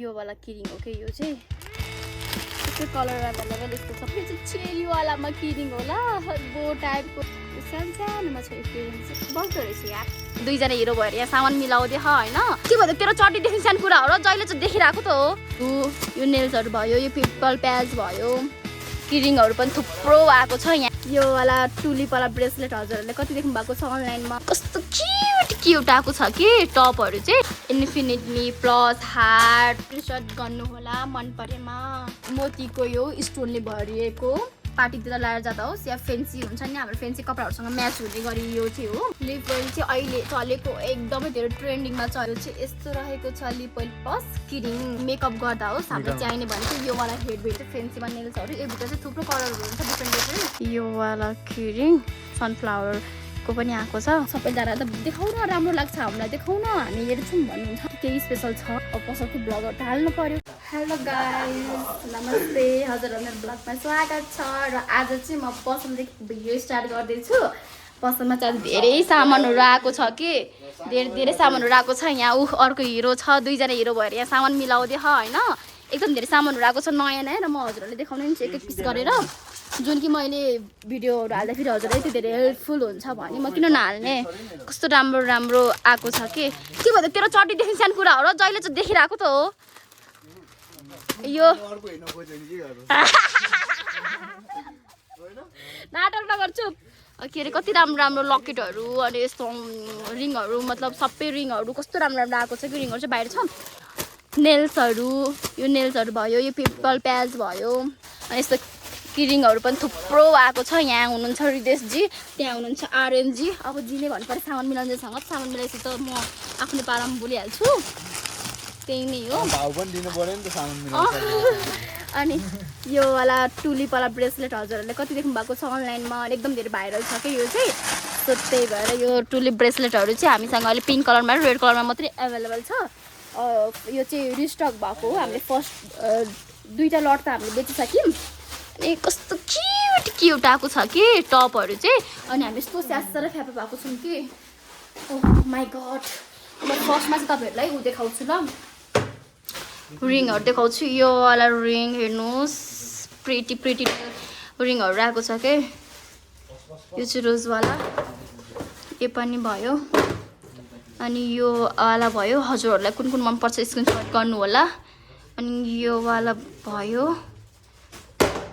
यो वाला किरिङ हो के यो चाहिँ यस्तो कलर अवेलेबल यस्तो सबै चाहिँ चेरी वालामा किरिङ होला बो टाइपको सानोमा छ किरिङ चाहिँ बस्दो रहेछ यार दुईजना हिरो भएर यहाँ सामान मिलाउँदै होइन के भन्दा तेरो चट्टीदेखि सानो कुरा हो र जहिले चाहिँ देखिरहेको त हो यो नेल्सहरू भयो यो पिपल प्याज भयो किरिङहरू पनि थुप्रो आएको छ यहाँ यो वाला टुलिप वाला ब्रेसलेट हजुरहरूले कति देख्नु भएको छ अनलाइनमा कस्तो क्युट आएको छ कि टपहरू चाहिँ इन्फिनिटली प्लस हार्ट स्क्रिनसट गर्नु होला मन परेमा मोतीको यो स्टोनले भरिएको पार्टीतिर लगाएर जाँदा होस् या फेन्सी हुन्छ नि हाम्रो फेन्सी कपडाहरूसँग म्याच हुने गरी यो चाहिँ हो लिप ओइल चाहिँ अहिले चलेको एकदमै धेरै ट्रेन्डिङमा चल्यो चाहिँ यस्तो रहेको छ lip oil plus kidding makeup गर्दा होस् हामीले चाहिने भनेको यो वाला हेड बेल्ट फेन्सीमा नेल्सहरू यो भित्र चाहिँ थुप्रो कलरहरू हुन्छ डिफ्रेन्ट डिफ्रेन्ट यो वाला किरिङ सनफ्लावरको पनि आएको छ सबैजना त देखाउन राम्रो लाग्छ हामीलाई देखाउन हामी हेर्छौँ भन्नुहुन्छ केही स्पेसल छ अब पसलको ब्लगहरू त हाल्नु पर्यो हेलो गाइस नमस्ते हजुरहरू मेरो ब्लगमा स्वागत छ र आज चाहिँ म पसलदेखि भिडियो स्टार्ट गर्दैछु पसलमा चाहिँ धेरै सामानहरू आएको छ कि धेरै सामानहरू आएको छ यहाँ अर्को हिरो छ दुईजना हिरो भएर यहाँ सामान मिलाउँदै होइन एकदम धेरै सामानहरू आएको छ नयाँ नयाँ र म हजुरहरूले देखाउने नि एक एक पिस गरेर जुन कि मैले भिडियोहरू हाल्दाखेरि हजुरलाई यति धेरै हेल्पफुल हुन्छ भने म किन नहाल्ने कस्तो राम्रो राम्रो आएको छ के भन्दा तेरो चट्टीदेखि सानो कुरा हो र जहिले चाहिँ देखिरहेको त हो यो नाटक नगर्छु के अरे कति राम्रो राम्रो लकेटहरू अनि यस्तो रिङहरू मतलब सबै रिङहरू कस्तो राम्रो राम्रो आएको छ कि रिङहरू चाहिँ बाहिर छ नेल्सहरू यो नेल्सहरू भयो यो पिपल प्याज भयो अनि यस्तो किरिङहरू पनि थुप्रो आएको छ यहाँ हुनुहुन्छ हृदेशजी त्यहाँ हुनुहुन्छ आर्यनजी अब जीले भन्नु पर्यो सामान मिलाउनेसँग सामान मिलाएपछि त म आफ्नो पारामा बोलिहाल्छु त्यही नै हो अनि यो वाला टुलिप वाला ब्रेसलेट हजुरहरूले कति देख्नु भएको छ अनलाइनमा एकदम धेरै भाइरल छ कि यो चाहिँ सो त्यही भएर यो टुलिप ब्रेसलेटहरू चाहिँ हामीसँग अहिले पिङ्क कलरमा र रेड कलरमा मात्रै एभाइलेबल छ यो चाहिँ रिस्टक भएको हो हामीले फर्स्ट दुईवटा लट त हामीले बेचिसक्यौँ अनि कस्तो क्युट आएको छ कि टपहरू चाहिँ अनि हामी यस्तो स्यास र फ्यापा भएको छौँ कि ओह माई गड म फर्स्टमा चाहिँ तपाईँहरूलाई ऊ देखाउँछु ल रिङहरू देखाउँछु यो वाला रिङ हेर्नुहोस् प्रिटी रिङहरू आएको छ के यो चाहिँ रोजवाला यो पनि भयो अनि यो वाला भयो हजुरहरूलाई कुन कुन मनपर्छ स्क्रिनसट गर्नु होला अनि यो वाला भयो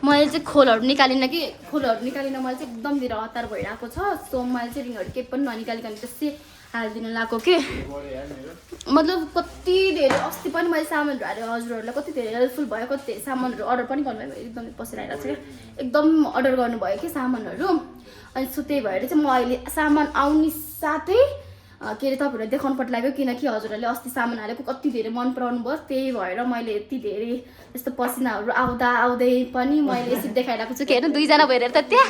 मैले चाहिँ खोलहरू निकालिनँ कि खोलहरू निकालिनँ मैले चाहिँ एकदम धेरै हतार भइरहेको छ सो मैले चाहिँ रिङहरू केही पनि ननिकालिकन त्यसै हालिदिनु लगाएको के मतलब कति धेरै अस्ति पनि मैले सामानहरू हालेँ हजुरहरूलाई कति धेरै हेल्पफुल भयो कति धेरै सामानहरू अर्डर पनि गर्नुभयो एकदमै पसिरहेको छ क्या एकदम अर्डर गर्नुभयो कि सामानहरू अनि सो त्यही भएर चाहिँ म अहिले सामान आउने साथै के अरे तपाईँहरूलाई देखाउनु पर्ने लाग्यो किनकि हजुरहरूले अस्ति सामान हालेको कति धेरै मन पराउनु भयो त्यही भएर मैले यति धेरै यस्तो पसिनाहरू आउँदै पनि मैले यसरी देखाइरहेको छु कि होइन दुईजना भएर त त्यहाँ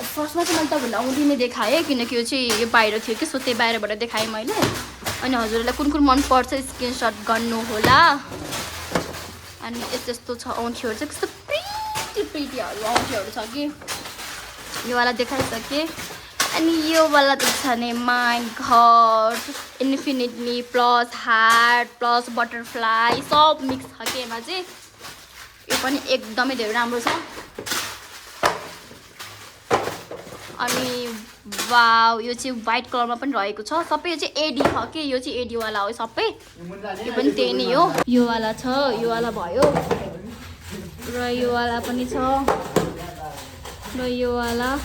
फर्स्टमा चाहिँ मैले तपाईँहरूलाई आउँदिनै देखाएँ किनकि यो चाहिँ यो बाहिर थियो कि सो त्यही बाहिरबाट देखाएँ मैले अनि हजुरहरूलाई कुन कुन मनपर्छ स्क्रिनसट गर्नु होला अनि यस्तो छ औँठीहरू चाहिँ कस्तो प्रिटीहरू औँठीहरू छ कि यो वाला देखाइसकेँ अनि यो वाला त छ नि my God infinitely plus heart plus butterfly sub mix छ कि यसमा चाहिँ यो पनि एकदमै धेरै राम्रो छ अनि वाउ यो चाहिँ व्हाइट कलरमा पनि रहेको छ सबै यो चाहिँ एडी छ कि यो चाहिँ एडीवाला हो सबै यो पनि त्यही नै हो यो वाला छ यो वाला भयो र यो वाला पनि छ र यो वाला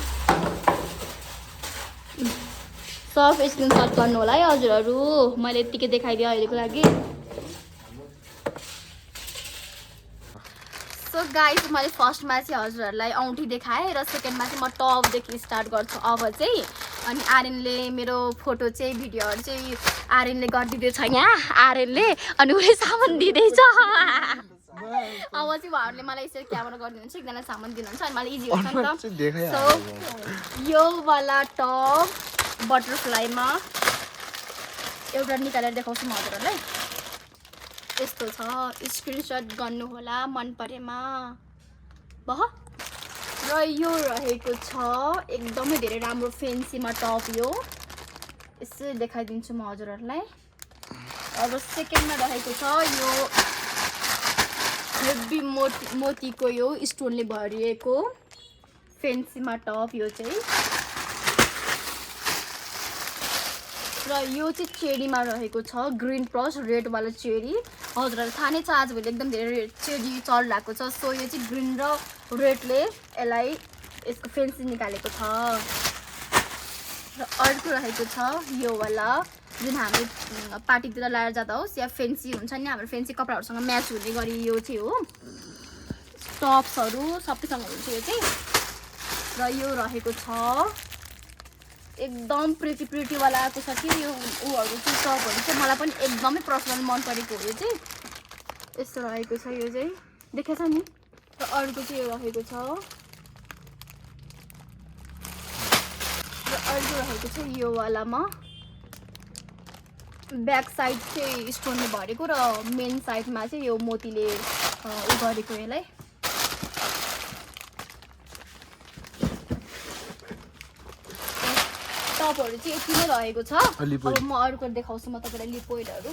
सब स्क्रिनसट गर्नु होला है हजुरहरू मैले यत्तिकै देखाइदिएँ अहिलेको लागि सो गाइस मैले फर्स्टमा चाहिँ हजुरहरूलाई औँठी देखाएँ र सेकेन्डमा चाहिँ म टपदेखि स्टार्ट गर्छु अब चाहिँ अनि आर्यनले मेरो फोटो चाहिँ भिडियोहरू चाहिँ आर्यनले गरिदिँदैछ यहाँ आर्यनले अनि उसले सामान दिँदैछ अब चाहिँ उहाँहरूले मलाई यसरी क्यामेरा गरिदिनुहुन्छ एकजना सामान दिनुहुन्छ अनि मलाई इजी हुन्छ नि त सो यो वाला टप बटरफ्लाईमा एउटा निकालेर देखाउँछु म हजुरहरूलाई यस्तो छ स्क्रिनसट गर्नु होला मन परेमा बह र यो रहेको छ एकदमै धेरै राम्रो फेन्सीमा टप यो यसो देखाइदिन्छु म हजुरहरूलाई अब सेकेन्डमा रहेको छ यो हेभी मोतीको यो स्टोनले भरिएको फेन्सीमा टप यो चाहिँ र यो चाहिँ चेरीमा रहेको छ ग्रीन प्लस रेडवाला चेरी हजुरहरूलाई थाहा नै छ आजभोलि एकदम धेरै चेरी चलिरहेको छ सो यो चाहिँ ग्रीन र रेडले यसलाई यसको फेन्सी निकालेको छ र अर्को रहेको छ यो वाला जुन हामी पार्टीतिर लगाएर जाँदा होस् या फेन्सी हुन्छ नि हाम्रो फेन्सी कपडाहरूसँग म्याच हुने गरी यो चाहिँ हो टप्सहरू सबैसँग हुन्छ यो चाहिँ र यो रहेको छ एकदम प्रिटी वाला आएको छ कि यो ऊहरू चाहिँ टपहरू चाहिँ मलाई पनि एकदमै पर्सनल मन परेको हो यो चाहिँ यस्तो रहेको छ यो चाहिँ देखेछ नि र अर्को चाहिँ यो रहेको छ र अर्को रहेको छ यो वालामा ब्याक साइड चाहिँ स्टोनले भरेको र मेन साइडमा चाहिँ यो मोतीले उ गरेको यसलाई टपहरू चाहिँ यति नै रहेको छ अब म अर्को देखाउँछु म तपाईँलाई लिप ओइलहरू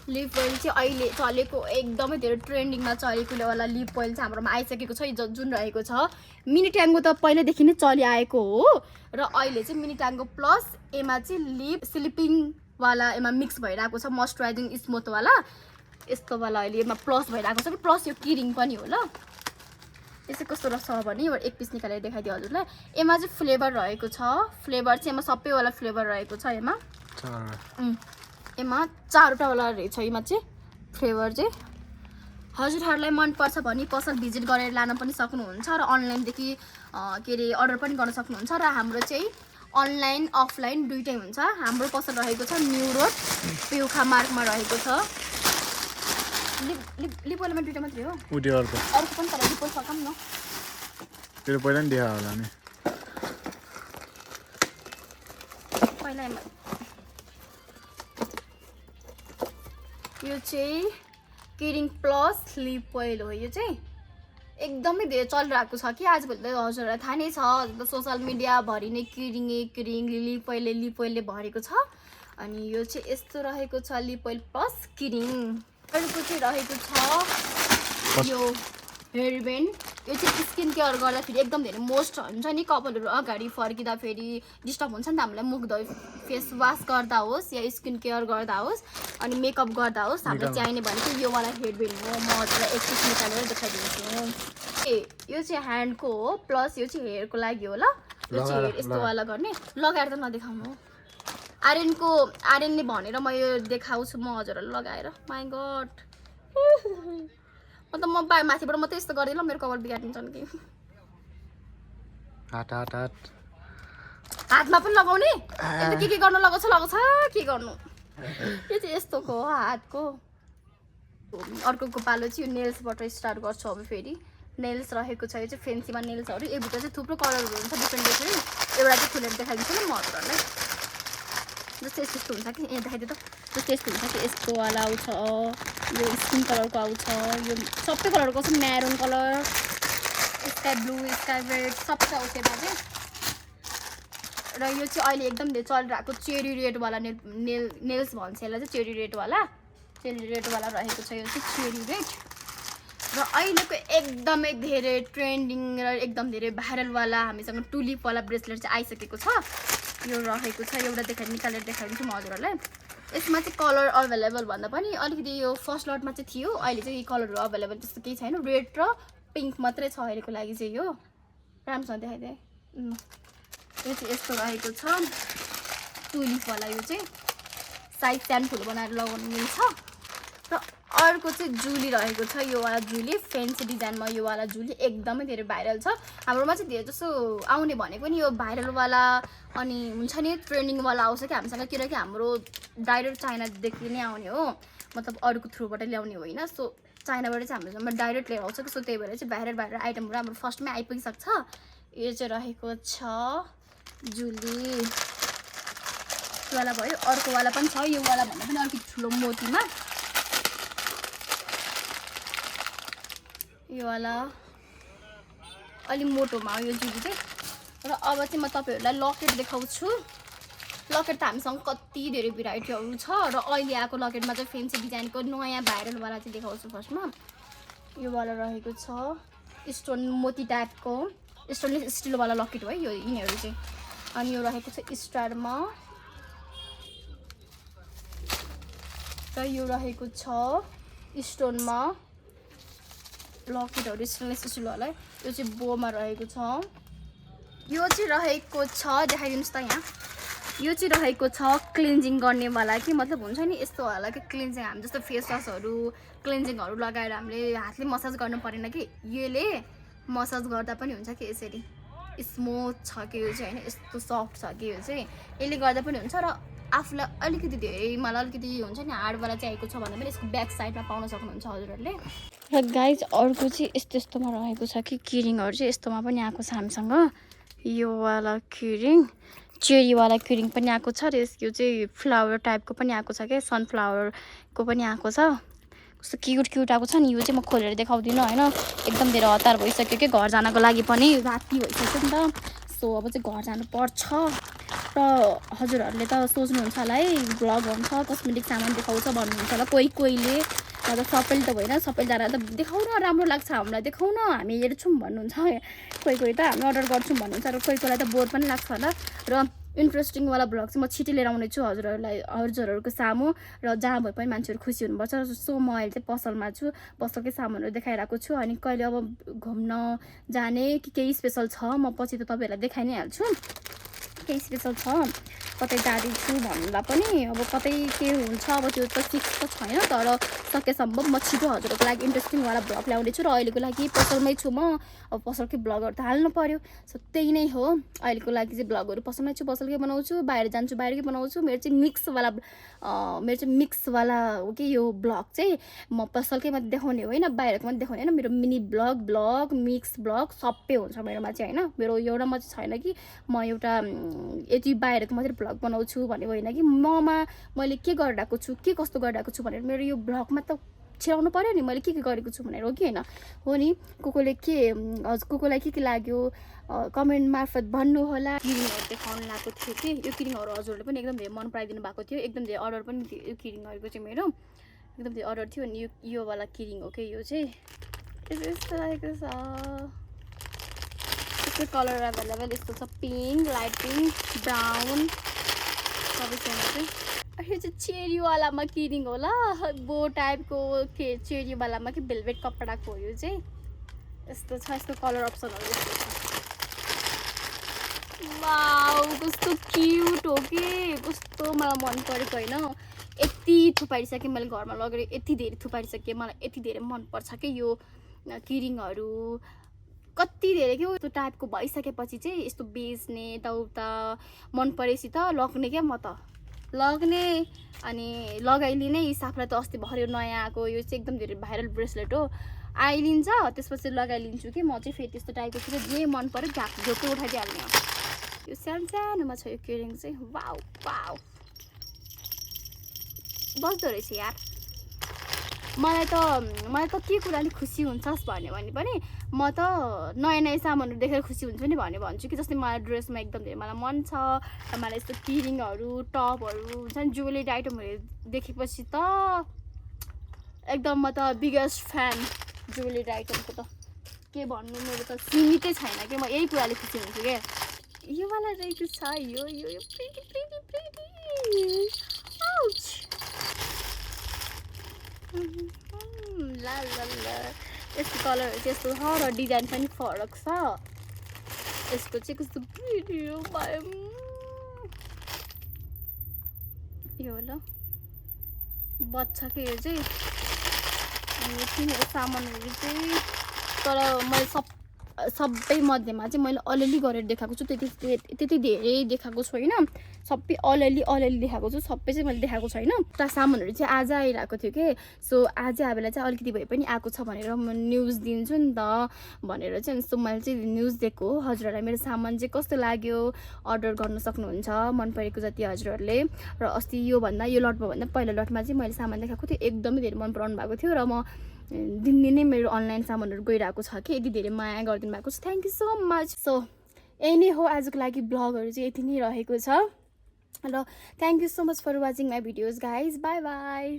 लिप ओइल चाहिँ अहिले चलेको एकदमै धेरै ट्रेन्डिङमा चलेको वाला लिप ओइल चाहिँ हाम्रोमा आइसकेको छ जुन रहेको छ मिनी ट्याङ्गो त पहिल्यैदेखि नै चलिआएको हो र अहिले चाहिँ मिनी ट्याङ्गो प्लस एमा चाहिँ लिप स्लिपिङ वाला एमा मिक्स भइरहेको छ मोइस्चराइजिङ स्मुथवाला यस्तो वाला अहिले एमा प्लस भइरहेको छ कि प्लस यो किरिङ पनि हो ल यसै कस्तो रहेछ भने यो एक पिस निकालेर देखाइदियो हजुरलाई एमा चाहिँ फ्लेभर रहेको छ फ्लेभर चाहिँ एमा सबैवाला फ्लेभर रहेको छ एमा एमा 4वटा वाला रहेछ एमा चाहिँ फ्लेभर चाहिँ हजुरहरूलाई मनपर्छ भने पसल भिजिट गरेर लान पनि सक्नुहुन्छ र अनलाइनदेखि के अरे अर्डर पनि गर्न सक्नुहुन्छ र हाम्रो चाहिँ अनलाइन अफलाइन दुइटै हुन्छ हाम्रो पसल रहेको छ न्यू रोड पेउखा मार्गमा रहेको छ लिपोलमा दुइटा मात्रै हो अर्को पनि तर लिपोल सकाम न तेरो पहिला नि देखा होला नि पहिला यो चाहिँ किरिङ प्लस लिप ओइल हो यो चाहिँ एकदमै धेरै चलिरहेको छ कि आजभोलि त हजुरहरूलाई थाहा नै छ सोसियल मिडियाभरि नै किरिङ लिप ओइलले भरेको छ अनि यो चाहिँ यस्तो रहेको छ लिप ओइल प्लस किरिङ अर्को चाहिँ रहेको छ यो हेयर ब्यान्ड यो चाहिँ स्किन केयर गर्दाखेरि एकदम धेरै मोस्ट हुन्छ नि कपालहरू अगाडि फर्किँदा फेरि डिस्टर्ब हुन्छ नि त हामीलाई मुख धोइ फेस वास गर्दा होस् या स्किन केयर गर्दा होस् अनि मेकअप गर्दा होस् हामीलाई चाहिने भनेको यो वाला हेयर ब्यान्ड हो म हजुरलाई एक पिस निकालेर देखाइदिन्छु यो चाहिँ ह्यान्डको हो प्लस यो चाहिँ हेयरको लागि हो ल यो चाहिँ हेयर यस्तो वाला गर्ने लगाएर त नदेखाउनु आर्यनले भनेर म यो देखाउँछु म हजुरहरूलाई लगाएर माइ गड अन्त म माथिबाट मात्रै यस्तो गरिदिएँ ल मेरो कपाल बिगारिन्छन् कि हातमा पनि लगाउने यता के गर्नु लगाउँछ के गर्नु यो चाहिँ यस्तोको हो हातको अर्को पालो चाहिँ यो नेल्सबाट स्टार्ट गर्छु अब फेरि नेल्स रहेको छ यो चाहिँ फेन्सीमा नेल्सहरू एकभित्र चाहिँ थुप्रो कलरहरू हुन्छ डिफ्रेन्ट एउटा चाहिँ खुलेर देखाइदिन्छु ल म हजुरहरूलाई जस्तो यस्तो हुन्छ कि यहाँ देखाइदियो त जस्तो यस्तो हुन्छ कि यस्तो वाला आउँछ यो स्किन कलरको आउँछ यो सबै कलरको छ maroon colour sky blue sky red सबै आउँछ यसमा चाहिँ र यो चाहिँ अहिले एकदम धेरै चलिरहेको चेरी रेडवाला नेल्स भन्छ यसलाई चाहिँ चेरी रेडवाला रहेको छ यो चाहिँ चेरी रेड र अहिलेको एकदमै धेरै ट्रेन्डिङ र एकदम धेरै भाइरलवाला हामीसँग टुलिपवाला ब्रेसलेट चाहिँ आइसकेको छ यो रहेको छ एउटा निकालेर देखाइदिन्छु म हजुरहरूलाई यसमा चाहिँ कलर अभाइलेबल भन्दा पनि अलिकति यो फर्स्ट लटमा चाहिँ थियो अहिले चाहिँ कलरहरू अभाइलेबल त्यस्तो केही छैन रेड र पिङ्क मात्रै छ अहिलेको लागि चाहिँ यो राम्रोसँग देखाइदिएँ यो चाहिँ यस्तो रहेको छ टुलिपवाला यो चाहिँ साइज स्यान्ड फुल बनाएर लगाउनु मिल्छ र अर्को चाहिँ जुली रहेको छ यो वाला जुली फेन्सी डिजाइनमा यो वाला जुली एकदमै धेरै भाइरल छ हाम्रोमा चाहिँ धेरै जस्तो आउने भनेको नि यो भाइरलवाला अनि हुन्छ नि ट्रेन्डिङवाला आउँछ कि हामीसँग किनकि हाम्रो डाइरेक्ट चाइनादेखि नै आउने हो मतलब अरूको थ्रुबाट ल्याउने होइन सो चाइनाबाट चाहिँ हाम्रोसँग डाइरेक्ट लिएर आउँछ कि सो त्यही भएर चाहिँ भाइरल आइटमहरू हाम्रो फर्स्टमै आइपुगिसक्छ यो चाहिँ रहेको छ जुली वाला भयो अर्को वाला पनि छ यो वाला भन्दा पनि अलिकति ठुलो मोतीमा यो वाला अलि मोटोमा हो यो जुली चाहिँ र अब चाहिँ म तपाईँहरूलाई लकेट देखाउँछु लकेट त हामीसँग कति धेरै भेराइटीहरू छ र अहिले आएको लकेटमा चाहिँ फेन्सी डिजाइनको नयाँ भाइरलवाला चाहिँ देखाउँछु फर्स्टमा यो वाला रहेको छ स्टोन मोती टाइपको स्टोनलेस स्टिलवाला लकेट हो है यो यिनीहरू चाहिँ अनि यो रहेको छ स्टारमा र यो रहेको छ स्टोनमा लकेटहरू स्टेनलेस स्टिलवाला यो चाहिँ बोमा रहेको छ यो चाहिँ रहेको छ देखाइदिनुहोस् त यहाँ यो चाहिँ रहेको छ क्लिन्जिङ गर्नेवाला कि मतलब हुन्छ नि यस्तो होला कि क्लिन्जिङ हामी जस्तो फेस वासहरू क्लिन्जिङहरू लगाएर हामीले हातले मसाज गर्नु परेन कि यसले मसाज गर्दा पनि हुन्छ कि यसरी स्मुथ छ कि यो चाहिँ होइन यस्तो सफ्ट छ कि यो चाहिँ यसले गर्दा पनि हुन्छ र आफूलाई अलिकति धेरै मलाई अलिकति हुन्छ नि हार्डवाला चाहिएको छ भने पनि यसको ब्याक साइडमा पाउन सक्नुहुन्छ हजुरहरूले र गाइज अर्को चाहिँ यस्तो यस्तोमा रहेको छ कि किरिङहरू चाहिँ यस्तोमा पनि आएको छ हामीसँग यो वाला किरिङ चेरीवाला किरिङ पनि आएको छ र यो चाहिँ फ्लावर टाइपको पनि आएको छ क्या सनफ्लावरको पनि आएको छ कस्तो क्युट क्युट आएको छ नि यो चाहिँ म खोलेर देखाउँदिनँ होइन एकदम धेरै हतार भइसक्यो कि घर जानको लागि पनि राति भइसक्यो नि त सो अब चाहिँ घर जानुपर्छ र हजुरहरूले त सोच्नुहुन्छ होला है भ्लग हुन्छ कस्मेटिक सामान देखाउँछ भन्नुहुन्छ होला कोहीले अब सबैले त होइन सबैजना त देखाउन राम्रो लाग्छ हामीलाई देखाउन हामी हेर्छौँ भन्नुहुन्छ कोही त हामी अर्डर गर्छौँ भन्नुहुन्छ र कोहीलाई त बोर पनि लाग्छ होला र इन्ट्रेस्टिङवाला भ्लग चाहिँ म छिटै लिएर आउने छु हजुरहरूको सामु र जहाँ भए पनि मान्छेहरू खुसी हुनुपर्छ सो म अहिले चाहिँ पसलमा छु पसलकै सामानहरू देखाइरहेको छु अनि कहिले अब घुम्न जाने कि केही स्पेसल छ म पछि त तपाईँहरूलाई देखाइ नै हाल्छु केही स्पेसल छ कतै जाँदैछु भन्दा पनि अब कतै के हुन्छ अब त्यो त फिक्स त छैन तर सकेसम्म म छिटो हजुरहरूको लागि इन्ट्रेस्टिङवाला भ्लग ल्याउने छु र अहिलेको लागि पसलमै छु म अब पसलकै भ्लगहरू त हाल्नु पर्यो सो त्यही नै हो अहिलेको लागि चाहिँ भ्लगहरू पसलमै छु पसलकै बनाउँछु बाहिर जान्छु बाहिरकै बनाउँछु मेरो चाहिँ मिक्सवाला हो कि यो भ्लग चाहिँ म पसलकै मात्रै देखाउने होइन बाहिरको मात्रै देखाउने होइन मेरो मिनी भ्लग मिक्स भ्लग सबै हुन्छ मेरोमा चाहिँ होइन मेरो एउटा मात्रै छैन कि म एउटा यति बाहिरको मात्रै भ्लग बनाउँछु भनेको होइन कि मैले के गरिरहेको छु के कस्तो गरिरहेको छु भनेर मेरो यो भ्लगमा त छिराउनु पर्यो नि मैले के गरेको छु भनेर हो कि होइन हो नि कोलाई के लाग्यो कमेन्ट मार्फत भन्नु होला किरिङहरू देखाउनु लागेको थियो कि यो किरिङहरू हजुरहरूले पनि एकदम धेरै मन पराइदिनु भएको थियो एकदम धेरै अर्डर पनि थियो यो किरिङहरूको चाहिँ मेरो एकदम धेरै अर्डर थियो अनि यो वाला किरिङ हो कि यो चाहिँ यस्तो लागेको छ यस्तो कलर एभाइलेबल यस्तो छ पिङ्क लाइट पिङ्क ब्राउन सबैसँग चाहिँ यो चाहिँ चेरीवालामा किरिङ होला बो टाइपको के चेरीवालामा कि भेलभेट कपडाको हो यो चाहिँ यस्तो छ यस्तो कलर अप्सनहरू यस्तो छ वाउ कस्तो क्युट हो कि कस्तो मलाई मन परेको होइन यति थुपारिसकेँ मैले घरमा लगेर यति धेरै थुपारिसकेँ मलाई यति धेरै मनपर्छ कि यो किरिङहरू कति धेरै के त्यो टाइपको भइसकेपछि चाहिँ यस्तो बेच्ने यताउता मन परेपछि त लग्ने क्या म त लग्ने अनि लगाइलिने हिसाबलाई त अस्ति भर्खर यो नयाँ आएको यो चाहिँ एकदम धेरै भाइरल ब्रेसलेट हो आइलिन्छ त्यसपछि लगाइलिन्छु कि म चाहिँ फेरि त्यस्तो टाइपको चाहिँ जे मन पऱ्यो झोकै उठाइदिइहाल्ने हो यो सानोमा छ यो किरिङ चाहिँ वाउ वाउ बस्दो रहेछ यार मलाई त के कुरा अलिक खुसी हुन्छस् भन्यो भने पनि म त नयाँ सामानहरू देखेर खुसी हुन्छु नि भन्छु कि जस्तै मलाई ड्रेसमा एकदम धेरै मलाई मन छ र मलाई यस्तो किरिङहरू टपहरू हुन्छ नि ज्वेलरी आइटमहरू देखेपछि त एकदम म त बिगेस्ट फ्यान ज्वेलरी आइटमको त के भन्नु मेरो त सीमितै छैन कि म यही कुराले खुसी हुन्छु क्या यो वाला रहेको छ यो प्रिटी आउच ला यस्तो कलरहरू चाहिँ यस्तो छ र डिजाइन पनि फरक छ यसको चाहिँ कस्तो भिडियो यो ल बच्छ कि यो चाहिँ अनि तिनीहरू सामानहरू चाहिँ तर मैले सबै मध्येमा चाहिँ मैले अलिअलि गरेर देखाएको छु त्यति धेरै देखाएको छैन सबै अलिअलि देखाएको छु सबै चाहिँ मैले देखाएको छैन त सामानहरू चाहिँ आज आइरहेको थियो कि सो आज बेला चाहिँ अलिकति भए पनि आएको छ भनेर म न्युज दिन्छु नि त भनेर चाहिँ सो मैले चाहिँ न्युज दिएको हजुरहरूलाई मेरो सामान चाहिँ कस्तो लाग्यो अर्डर गर्न सक्नुहुन्छ मन परेको जति हजुरहरूले र अस्ति यो लटमा भन्दा पहिला लटमा चाहिँ मैले सामान देखाएको थिएँ एकदमै धेरै मन पराउनु भएको थियो र म दिनदिनै मेरो अनलाइन सामानहरू गइरहेको छ कि यति धेरै माया गरिदिनु भएको छ thank you so much so यही नै हो आजको लागि ब्लगहरू चाहिँ यति नै रहेको छ र thank you so much for watching my videos guys bye by